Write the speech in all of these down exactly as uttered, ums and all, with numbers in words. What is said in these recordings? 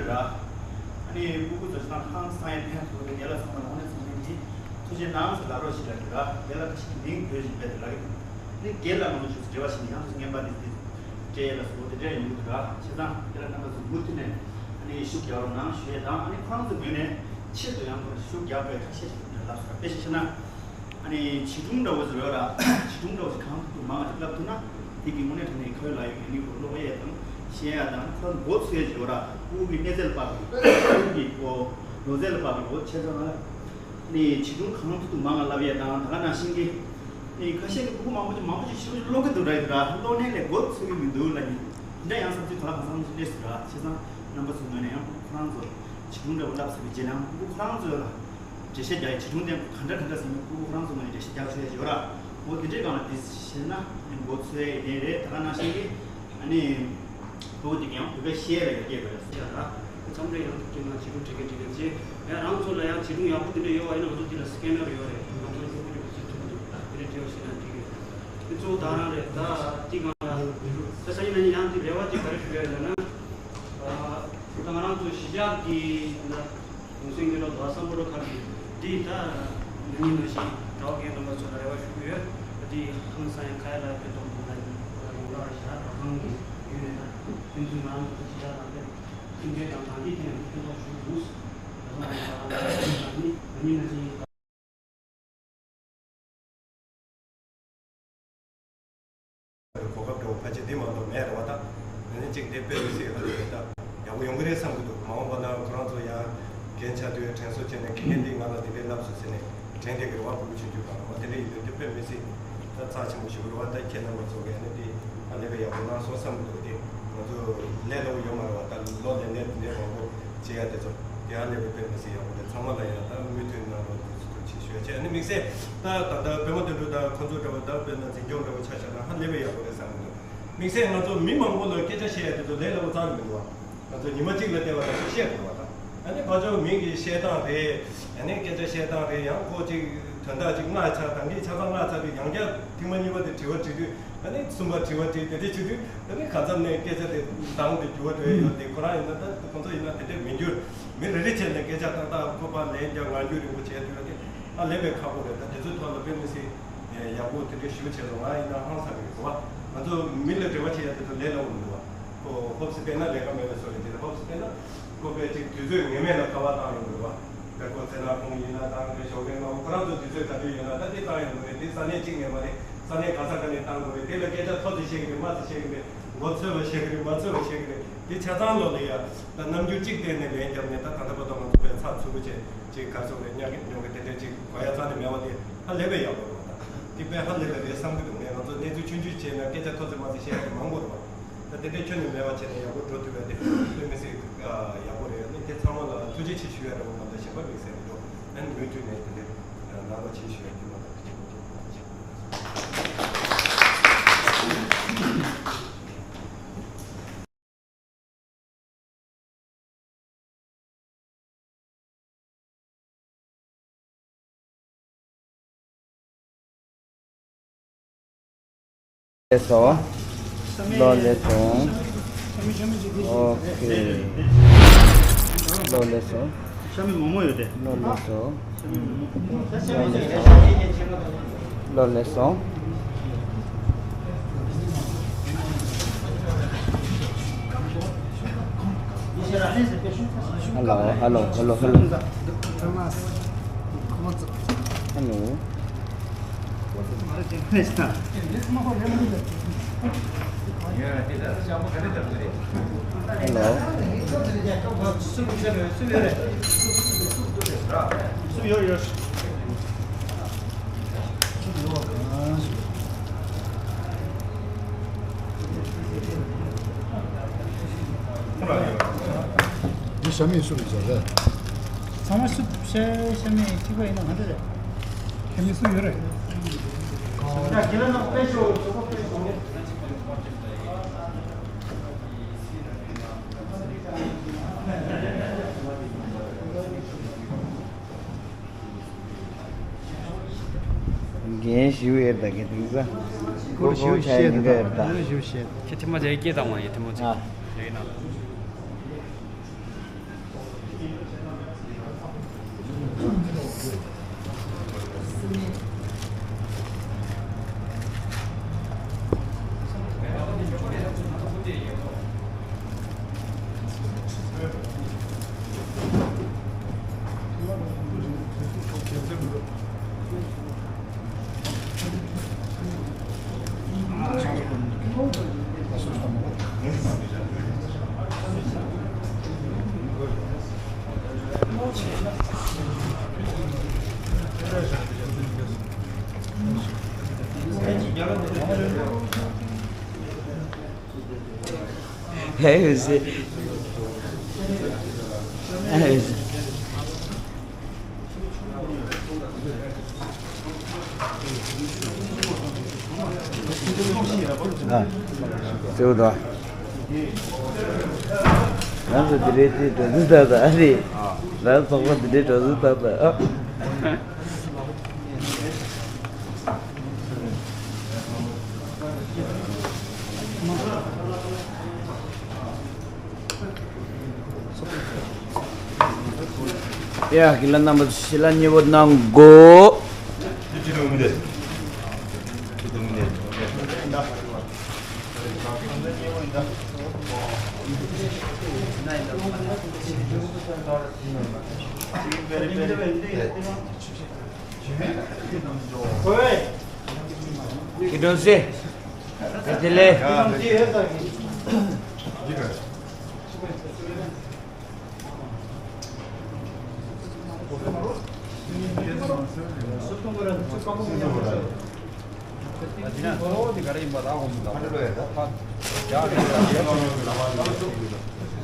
ར། ཨ་ནི་སྤུ་གུ་ཚོ་ཞིག་དང་ཧང་སང་ཡ་ཕན་ཐོགས་ཏེ་རྒན་ལགས་ཚང་མ་ལ་དངོས་གནས་ཚང་མ་གིས་ཐུགས་རྗེ་གནང་ཟེར་ལབ་རོགས་ཞེས་ལབ་ཀྱི་ར། རྒན་ལགས་ཁ་ཤས་མིང་བོས་ཤིག་རྦད་དེ་ལབ་ཀྱི་འདུག་ཨ་ནི་རྒན་ལགས་ང་ཚོ་ཞུ་ཚོད་འབྲེལ་བ་ཞིག་ནས་ཡང་ཚོ་ངན་པ་འདི་འདི་སྤྲད་ལ་སོ་དེ་འདྲ་ཡོང་གི་འདུག་ར། བྱས་ཙང་རྒན་ལགས་རྣམ་པ་ཚོ་མུ་མཐུད་ནས་ཨ་ནི་ཤུགས་རྒྱག་རོགས་གནང་ཞུ་ཡས་དང་། ཨ་ནི་ཁོ་རང་ཚོ་ངོས་ནས་ཆེད་དུ་ཡང་ཁོ་རང་ཤུགས་རྒྱག་དགོས་ཁ་ཤས་ཤིག་ལབ་སོང་ར། དཔེ་ཞིག་བཤད་ན། ཨ་ནི་བྱིས་སྒྲུང་འདྲ་བོ་ཞིག་ཡོད་ར། བྱིས་སྒྲུང་འདྲ་བོ་ཞིག་གང་ཐུབ་ཐུབ་མང་བ་ཞིག་བསླབ་ཐུབ་ན། དེ་གི་དངོས་གནས་དྲང་གནས་ཁ་ཡོད་ལག་ཡོད་ཀྱི་ནི་བོ་ཀློག་ཡས་དང་ཤེས་ཡས་དང་ཁོ་མགོ་ཚོས་ཡས་ཡོད་ར། སྤུ་གུ་གི་གནས་ཚད་ལ་དཔག་པའི་སྤུ་གུ་གི་གོ་ལོ་ཚད་ལ་དཔག་པའི་གོ་ཆེ་ཚང་ལ། ཨ་ནི་བྱིས་སྒྲུང་གང་ཐུབ་ཐུབ་མང་བ་བསླབ་ཡས་དང་། ད་ག་ནང་བཞིན་གྱི་ཨ་ནི་ཁ་ཤས་ཀྱི་སྤུ་གུ་མང་པོ་ཅིག་མང་པོ་ཅིག་ཞིབ་ཞིབ་ཀློག་གི་འདུག་ར། ཡིན་ར་ཀློག་ནས་ལས་མགོ་ཚོས་ཀྱི་མི་འདུག་ལབ་ནི་འདི་འདྲ་ཡང་བསམ་ཚུལ་ག་ལ་གང་འཚམ་ཞིག་སླེབས་སོང་ར། བྱས་ཙང་རྣམ་པ་ཚོའི་ངོས་ནས་ཡང་ཁོ་རང་ཚོ་བྱིས་སྒྲུང་འདྲ་བོ་བསླབས་ཚར་བའི་རྗེས་ལ་ཡང་སྤུ་གུ་ཁོ་རང་ཚོ་ལ། འགྲེལ་བཤད་རྒྱག་ཡས་བྱིས་སྒྲུང་དེ་ག་འདྲ་ག་འདྲ་ཟེར་ན་སྤུ་གུ་ཁོ་རང་ཚོ་ངོས་ནས་འགྲེལ་བཤད་རྒྱག་ཆོག་ཡས་ཡོད་ར། འོ་དེ་འདྲའི་སྒང་ལ་དེ་བྱས་ན་མགོ་ཚོས་ཡས་རེད། ད་ག་ནང་བཞིན་གྱི་ཨ་ནི་སྤུ་གུ་དེ་ག་ཡང་བོད་པའི་གཞས་ལ་ཡར་རྒྱས་དགོས་ཡས་ཟེར་ཡ་ར། མཚམས་རེ་ཡང་ཐུགས་རྗེ་གནང་། བྱིས་སྒྲུང་འབྲི་མཁན་འབྲི་མཁན་བྱས། ཡང་རང་ཚོ་ལ་ཡང་བྱིས་སྒྲུང་ཡག་པོ་དེ་འདྲ་ཡོད་པ་ཡིན་ན་ང་ཚོ་དེ་ལ་སི་ཀེ་ནར་ཡོད་རེད། ང་ཚོ་མགྱོགས་པོ་མགྱོགས་པོ་བྱེད་ཐུབ་ཀྱི་འདུག་དེ་འདྲ་བྲིས་པ་ཤེས་ན་འགྲིག་གི་རེད། དེ་གཙོ་བོ་ད་རང་རེད། ད་དེ་སྒང་ལ་ད་ས་ཡིན་ན་ཡང་དེ་རེ་བ་དེ་ག་རེ་ཞུ་ཡ་ཡོད་ལབ་ན། ད་ང་རང་ཚོ་གཞིས་ཆགས་ཀྱི་ན། གུང་སེང་གི་ལོ་ཟླ་བསམ་བློ་ཁ་གི་འདི་ད་ན་ནིང་ནང་བཞིན་གྲྭ་པ་རྒན་རབས་པ་ཚོ་ལ་རེ་བ་ཞུ་གི་ཡོད། ད་འདི་ཧང་སང་ཡང་ཁ་ཡ་ལ་ཕན་ཐོགས་འདུག་ན་ཡོང་ལ་ཞེ་དྲག་ཧང་གི་ཡོད་ནས། ད་ཕན་ཚུན་ང་རང་ཚོ་ཞེ་དྲག་ནང་དེ་མཐུན་སྒྲིལ་དང་དྲང་བདེན་ཐད་ནས་ཕན་ཐོགས་ཞུ་གི་འདུག་ད་ང་ཚོ་ད་ནིང་ནང་བཞིན། གོ་སྐབས་འདྲ་བོ་ཕལ་ཆེར་འདི་མ་གཏོགས་མེད་རེད་བ། ད་ཨ་ནི་གཅིག་དེ་དཔེ་མི་སྲིད་ཡག་པོ་རེད། ད་ཡག་པོ་ཡོང་གི་རེད་བསམ་གྱི་འདུག་མ་འོངས་པ་ན་ཁོ་རང་ཚོ་ཡང་རྒན་ཆགས་དུས་དྲན་གསོ་བྱས་ནས་དགེ་རྒན་འདིས་ང་ལ་འདི་འདྲས་ལབ་སོང་ཟེར་ནས་དྲན་བསྡད་ཀྱི་རེད་བ། ཕྲུ་གུ་ཆུང་ཆུང་གང་ལ་བ་དེ་འདྲ་ཡིན་དུས་དེ་དཔེ་མི་སྲིད་ད་རྩ་ཆེན་པོ་ཞིག་རེད་བ། ད་ཁྱེད་རྣམ་པ་ཚོ་གིས་ཨ་ནི་འདི་ཨ་ལས་པའི་ཡག་པོ་གནང་སོང་བསམ་གྱི་འདུག་དེ་ང་ཚོ་ལས་སླ་བོ་ཡོད་མ་རེད་བ། ད་ལོ་ལས་ལས་འདི་འདྲས་མང་པོ་བྱེད་ཡ་དེ་ཚོ་དེ་ཨ་ལས་པའི་དཔེ་མི་སྲིད་ཡག་པོ་རེད། ཚང་མ་ལ་ཡང་ད་མུ་མཐུད་གནང་རོགས་དེ་ཚོ་ཐུགས་རྗེ་ཆེ་ཞུ་ཡ་བྱས། ཨ་ནི་དམིགས་བསལ་ད་ད་ལྟ་པད་མ་དོན་གྲུབ་དང་ཁོ་ཚོ་འདྲ་བོ་ད་དཔེར་ན་འཛིན་སྐྱོང་འདྲ་བོ་ཆ་བཞག་ན་ཧ་ལས་པའི་ཡག་པོ་རེད་བསམ་གྱི་འདུག་དམིགས་བསལ་ང་ཚོ་མི་མང་པོ་ལ་སྐད་ཆ་བཤད་ཡ་དེ་ཚོ་ལས་སླ་པོ་རྩ་ནས་མི་འདུག་བ། ང་ཚོ་ཉི་མ་གཅིག་ལ་བལྟས་པ་ལྟ་བུ་བཤད་དགོས་པ་དང་། ཨ་ནི་ཕར་ཕྱོགས་མི་གི་བཤད་སྟངས་རེད། ཨ་ནི་སྐད་ཆ་བཤད་སྟངས་རེད། ཡང་ཁོ་གཅིག་དོན་དག་གཅིག་མངགས་ཚར། ད་གིན་ཆ་ཚང་མངགས་ཚར་དུས་ཡང་བསྐྱར་ཐེངས་མ་གཉིས་པ་དེ་དྲི་བ་དྲི་དུས། ཨ་ནི་གསུམ་པ་དྲི་བ་དྲིས། དེ་འདྲ་བྱེད་དུས་ཨ་ནི་གང་འཚམ་ནས་སྐད་ཆ་དེ་འདང་དེ་འགྱུར་བ་འགྲོ་ཡ་ཡོད་དེ། ཁོ་རང་ཡིན་ན་ད་ཁོ་ཚོ་ཡིན་ན་དེ་འདྲ་མི་འགྱུར། མི་རེ་རེ་བྱས་ནས་སྐད་ཆ་ཏག་ཏག་ཁོ་པ་ལན་རྒྱག་ངང་རྒྱུག་རིང་པོ་བྱས་དུས་ཨ་དེ་ཨ་ལས་པའི་ཁག་པོ་རེད། ད་དེ་ཚོའི་ཐོག་ལ་དཔེ་མི་སྲིད་ཡག་པོ་དེ་འདྲ་ཞུ་བྱས་སོང་། ང་ཡིན་ན་ཧང་སང་གི་རེད་བ། ང་ཚོ་མི་ལ་འབྲེལ་བ་བྱེད་ཡ་དེ་ཚོ་ལས་སླ་པོ་མི་འདུག་བ། ཁོ་ཧོབ་སི་དཔེར་ན་ལས་ཀ་མེད་པའི་བཟོ་འདྲ་དེ་རེད། ཧོབ་སི་དཔེར་ན་ཁོ་པས་ཅིག་དུས་ཚོད་ངེས་མེད་ལ་ཁ་པར་བཏང་ཡོང་གི་རེད་བ། དཔེར་ཁོ་ཚེ་ན་ཁོང་ཡིན་ན་ཐང་གི་ཞོགས་ཀས་ནང་ཁོ་རང་ཚོ་དུས་ཚོད་ག་དུས་ཡོད་ན་ད་དེ་བཏང་ཡོང་གི་རེད། དེ་ས་གནས་གཅིག་ནས་མ་རེད། ས་གནས་ག་ས་ག་ནས་བཏང་དགོས་རེད། དེ་ལ་སྐད་ཆ་ཐོ་ཚིག་བཤད་གི་རེད། མ་ཚིག་བཤད་གི་རེད། མགོ་ཚོས་པ་བཤད་གི་རེད། མ་ཚོས་པ་བཤད་གི་རེད། དེ་ཆ་ཚང་ལོ་ལ་ཡ་ད་རྣམ་འགྱུར་གཅིག་བསྟན་ནས་ལན་བརྒྱབ་ནས། ད་ད་ལྟ་བར་དུ་ང་ཚོ་དཔེ་ཚགས་ཚུད་པོ་བྱས་ཅིག་ག་རེ་ཟེར་དགོས་རེད། ཉག་གི་ཉོག་གི་དེ་འདྲས་ཅིག་གོ་ཡ་རྩ་ནས་མེད་པ་དེ་ཧ་ལས་པའི་ཡག་པོ་རེད་བ། ད་དེ་དཔེ་ཧ་ལས་པ་རེད་བསམ་གི་འདུག་ངས་ང་ཚོ་གནས་ཚུལ་ཆུང་ཆུང་བྱས་ན་སྐད་ཆ་ཐོ་ཚིག་མ་ཚིག་བཤད་ཡ་དེ་མང་པོ་རེད་བ། ད་དེ་འདྲའི་ཁྱོན་ནས་མེད་པ་བྱས་ནས་ཡག་པོ་འགྲོ་ཐུབ་པ་དེ་དཔེ་མི་སྲིད་ཡག་པོ་རེད། ཨ་ནི་དེ་ཚང་མ་ལ་ཐུགས་རྗེ་ཆེ་ཞུ་ཡ་འདྲ་བོ་མ་གཏོགས་གཞན་པ་དམིགས་བསལ་མི་འདུག་ཨ་ནི་མུ་མཐུད་ནས་དེ་འདྲའི་གནང་རོགས་བྱེད་ཞུ་ཡ་དེ་མ་གཏོགས་གཞན་པ་དེ་མ་གཏོགས། ལགས་སོ། ལགས་སོ། ཨོ་ཁེ། ལགས་སོ། ཤ་མེད་མོག་མོག་ཡོད་དེ། ལགས་སོ། ལགས་སོ། ཧ་ལོ། ཧ་ལོ། ཧ་ལོ། ཧ་ལོ། ཧ་ལོ། ཧ་ལོ། འདི་ཤ་མེད་སུ་རེད་ཟེར་རེད། ཚང་མ་སུ་ཤ་ཤ་མེད་གཅིག་པ་ཡིན་ན་ག་འདྲ་རེད། ཤ་མེད་སུ་ཡོད་རེད། རྒན་ཞུ་ཡོད་ད། རྒན་དེང་སང་ཁོ་ཁོ་ཞུ་ཆ་ཡིན་ག་ཡོད་ད། ཞུ་བཤད། ཁྱེད་ཐེངས་མ་ཅིག་སྐད་བཏང་བ་ཡིན། ཐེངས་མ་ཅིག་ཨ། རེད་ན། ཧེ་ཡོད་སྲིད། ཧེ་ཡོད་སྲིད། ཨ། གསལ་པོ་འདུག་རང་ཚོ་འདི་རེད་དེ་འགྲོ་རྩིས་ད་ད་ཨ་རེད། རང་ཚོགས་པ་འདི་འདྲའི་འགྲོ་རྩིས་ད་ད་ཨ། ཡ། དགེ་ལགས་རྣམ་པ་ཚོ་ཞལ་ལག་མཉེས་པོ་གནང་དགོས། དགེ་སྒྲོན་སེ། བཀྲ་ཤིས་བདེ་ལེགས།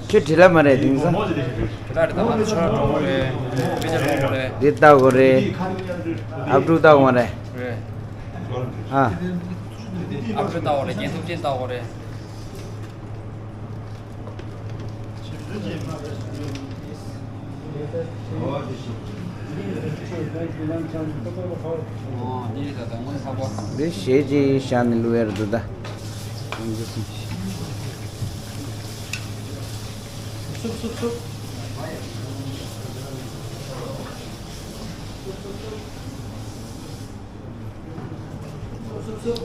ཁྱོད་བྲེལ་བ་མ་རེད་དེང་སང་། འདི་ལྟ་དགོས་རེད། ཨབ་ཕྲུག་ལྟ་དགོས་རེད། ཨ། ཨབ་ཕྲུག་ལྟ་དགོས་རེད། རྒན་ཐུབ་ཆེན་ལྟ་དགོས་རེད། འདི་གཞས་ཅིག་བཞག་ནས་བླུག་ཡ་རེད་འདུག་ད།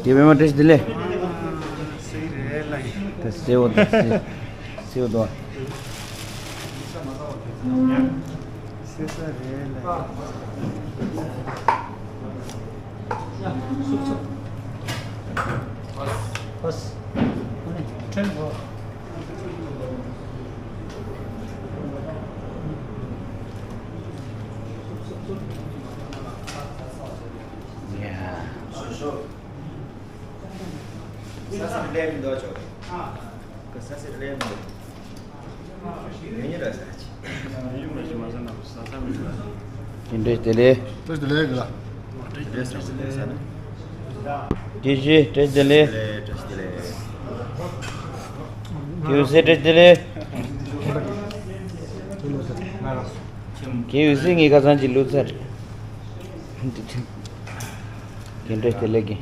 དེ་བས་མ་བཀྲ་ཤིས་བདེ་ལེགས། ད་སེའུ་ད་སེ་སེའུ་དོ། སེ་ས་རེད་ལ། ཡ། སུབ་སུབ། ཧོས། ཨ་ནི་ཁྲེན་གོ། ཡ། ས་ས་ལས་མི་འདུག་ཅོ། ས་ས་ལས་མི་འདུག་ཡོད་ཉེ་ར་ས་ཅི། ཡུམ་ར་ཞི་མ་ས་ན་ས་ས་མི་འདུག་རྒན་བཀྲ་ཤིས་བདེ་ལེགས། བཀྲ་ཤིས་བདེ་ལེགས་གི་ལ། བཀྲ་ཤིས་བདེ་ལེགས་ས་ན། དགེ་བཤེས་བཀྲ་ཤིས་བདེ་ལེགས། བཀྲ་ཤིས་བདེ་ལེགས། དགེ་བཤེས་བཀྲ་ཤིས་བདེ་ལེགས། དགེ་བཤེས་ངའི་ཁ་སང་གཅིག་བླུགས་ཚར། རྒན་བཀྲ་ཤིས་བདེ་ལེགས་ཀྱིས།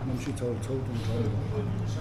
གནམ་གཤིས་ཚ་བོ་ཚ་བོ་དང་འདྲ་བོ།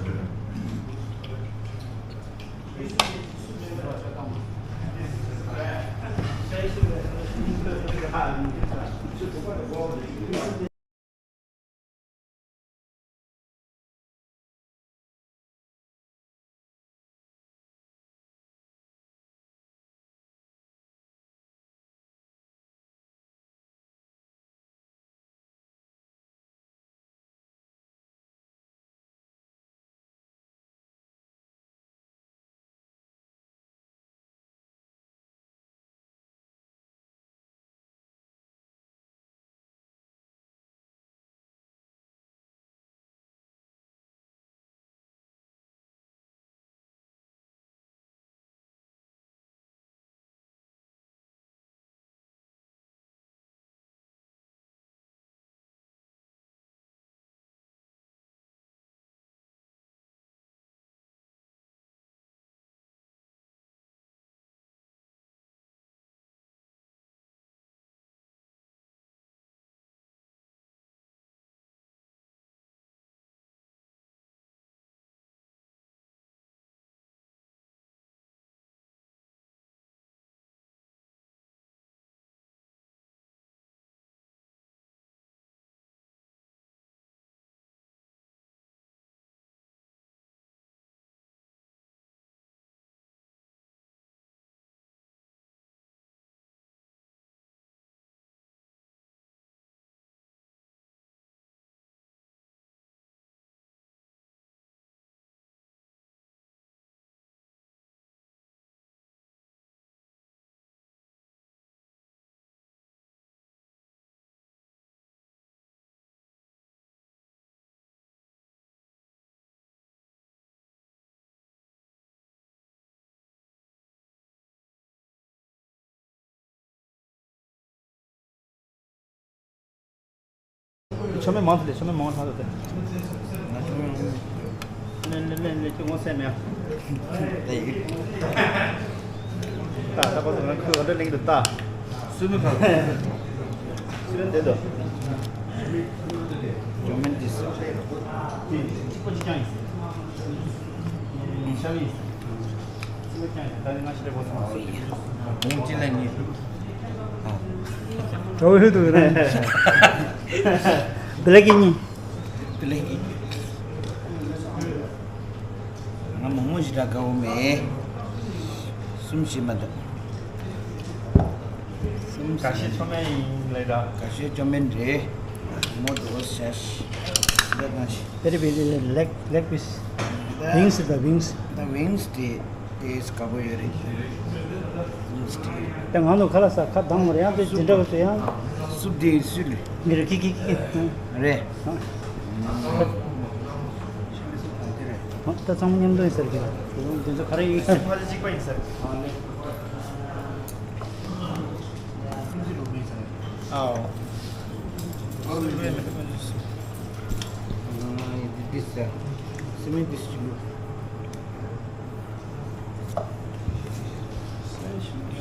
མཆོད་མེ་མང་དུ་ལས། མཆོད་མེ་མང་དུ་ལས། ང་མཆོད་མེ་མང་དུ་ལས། ལེན་ལེན་ལེན་ལེན། ཁྱོད་ངོ་ཚ་མེད་ཨ། ད་ཡིག་ད་ད་པ་ང་ཁོས་ག་འདྲ་ལེན་འདུག་ད། སུས་མི་ཁ། སུས་དེ་དོ། ཇོ་མིན་ཏིས། གཅིག་པ་གཅིག་རྐྱང་ཡིན། ཤ་ཡིན། གཅིག་པ་རྐྱང་ཡིན། ད་ནི་ང་ཤི་རེ་བོ་སོང་། ཨོ་ཡ། བུང་ཅི་ལ་ཉིད། ཨ། གྲོགས་ཡོད་དུ་རེད། དེ་ལ་གི་ཉིད། དེ་ལ་གི། ང་མང་མོ་ཞིག་ར་དགའ་བོ་མེད། གསུམ་ཞིག་མ་འདུག་གསུམ་ཞིག། དགའ་ཤོས་མཆོད་མེ་ཡིན་ལེ་ར། དགའ་ཤོས་མཆོད་མེ་རེད། མོ་དུ་བོ་ཤ་ཤ། འདི་གང་ཞིག very very leg leg piece wings the wings. The wings དེ་དེ་དགའ་པོ་ཡོད་རེད། Wings དེ། དེ་ང་ནུ་ཁ་ལ་ས་ཁ་གདམ་མོ་རེད། ཡང་དེ་ཇི་འདྲ་བ་ཚོ་ཡང་། སུབ་དེ་སུ་ལུ། མི་རུ་ཁི་ཁི་ཁི་ཁི། རེད། ད་ཚང་མ་མཉམ་དུ་ཡིན་ཟེར་གི། དེ་ཚོ་ག་རེ་ཡིན་ཟེར། ཕ་ཚོ་གཅིག་པ་ཡིན་ཟེར། ཨའོ། འདི་འདི་ཟེར། སི་མེན་འདི་ཞིག་ལུ།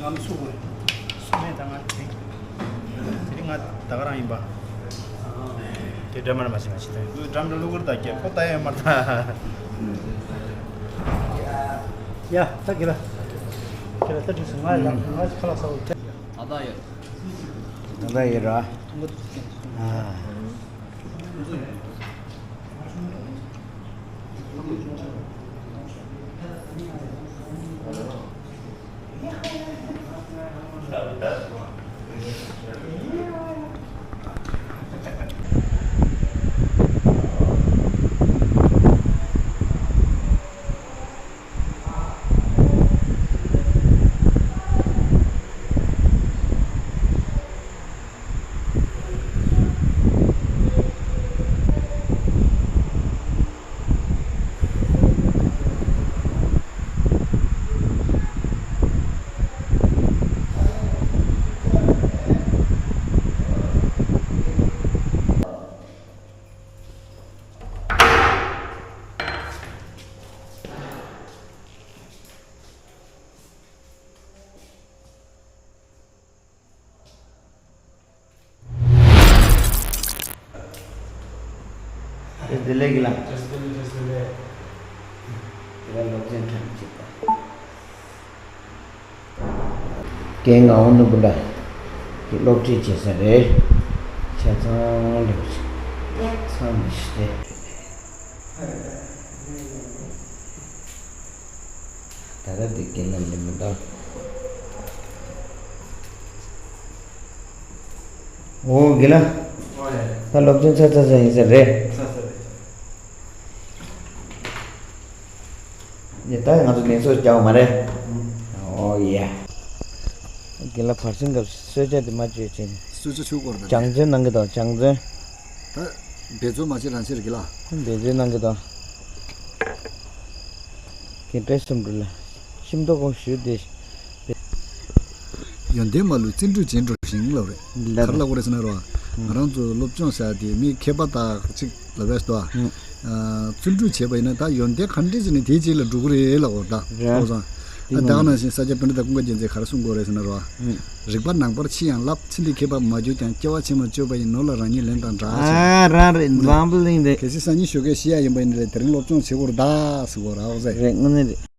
ང་མི་ཚུགས་དགོས། སུ་མེད་ད་ང་དེ། དེ་རིང་ང་ད་ག་རང་ཡིན་པ། དེ་འདྲ་མ་རེད་མ་ཤེས་ང་ཤི་ད་ཡིན། འགྲམ་འདྲ་ལུ་གུར་ད་རྒྱལ་ཁོ་ད་ཡོད་མ་ད། ཡ་ད་གི་ལ། གི་ལ་ད་འགྲིག་སོང་། ང་ཡང་ང་ཁ་ལག་ཟ་བོ། ད་ད་ཡོད། ད་ད་ཡོད་ར། ཨ། བདེ་ལེགས་ལ། བདེ་ལེགས་བདེ་ལེགས། དེ་ལ་སློབ་ཚན་ཐམས་ཅད་པ། རྒན་ངག་དབང་ནོར་བུ་ལགས་ཀྱིས་སློབ་ཁྲིད་བྱེད་ས་རེད། ཆ་ཚང་ལེགས་ཤིག་ཚང་མི་ཤི་སྟེ། ད་ལྟ་འདི་རྒན་ལགས་ལེན་མི་འདུག་ཨོ་རྒན་ལགས། ཨོ་ཡ། ད་སློབ་ཚན་ཚར་ཚར་ཚར་ཡིན་ས་རེད། ཚར་ཚར་རེད། ཡ་ད་ང་ཚོ་ལེན་སོ་རྒྱག་མ་རེད། ཨོ་ཡ། རྒན་ལགས་བར་སེང་སྐབས་གསོལ་ཇ་དེ་མ་བཅོས་ཕྱིན། གསོལ་ཇ་ཆུ་སྐོར་དང་། སྦྱང་བརྩོན་གནང་གི་དང་སྦྱང་བརྩོན། ད་འབད་རྩོལ་མ་བྱེད་རང་བྱེད་རེད་གི་ལ། འབད་རྩོལ་གནང་གི་དང་། རྒན་བཀྲ་ཤིས་ལྷུན་གྲུབ་ལ་ཤིང་ཏོག་ཀོང་ཞུ་དེ། ཡོན་ཏན་མ་ལུས་བརྩོན་འགྲུས་ཅན་འགྲུབ་ཞིང་ལབ་རེད། ལབ་ག་རེ་ལབ་དགོས་རེད་ཟེར་ན་རོ། ང་རང་ཚོ་སློབ་སྦྱོང་བྱ་དེ་མི་མཁས་པ་དག་ཅིག་ལབ་ཡ་ཞིག་འདུག་ཨ། བརྩོན་འགྲུས་བྱས་པ་ཡིན་ན་ད་ཡོན་ཏན་ག་འདྲས་ཅིག་ནི་དེའི་རྗེས་ལ་འགྲོ་གི་རེད་ལབ་དགོས་རེད་ད། རེད། ཨོ་ཙང་། ཨ་ད་ག་ནང་བཞིན་ས་སྐྱ་པཎྜི་ཏ་ཀུན་དགའ་རྒྱལ་མཚན་ག་རེ་གསུང་གི་ཡོད་རེད་ཟེར་ན་རོ། རིག་པ་ནང་པར་ཕྱིན་ཡང་བསླབ། ཚེ་འདི་མཁས་པ་མ་གྱུར་ཀྱང་། སྐྱེ་བ་ཕྱི་མ་སྤྱོད་པ་ཡིན། ནོར་ལ་རང་ཉིད་ལན་དང་འདྲ་ཟེར། ཨ་རང་རེད། འཛམ་བུ་གླིང་རེད། གལ་སྲིད་སང་ཉིན་ཞོགས་ཀས་ཤི་ཡ་ཡིན་པ་ཡིན་ན་རེད། དེ་རིང་སློབ་སྦྱོང་བྱེད་དགོས་རེད་ད་ཟེར་གོ་ར་ཨོ་ཙེ། རེད་དངོས་གནས་རེད།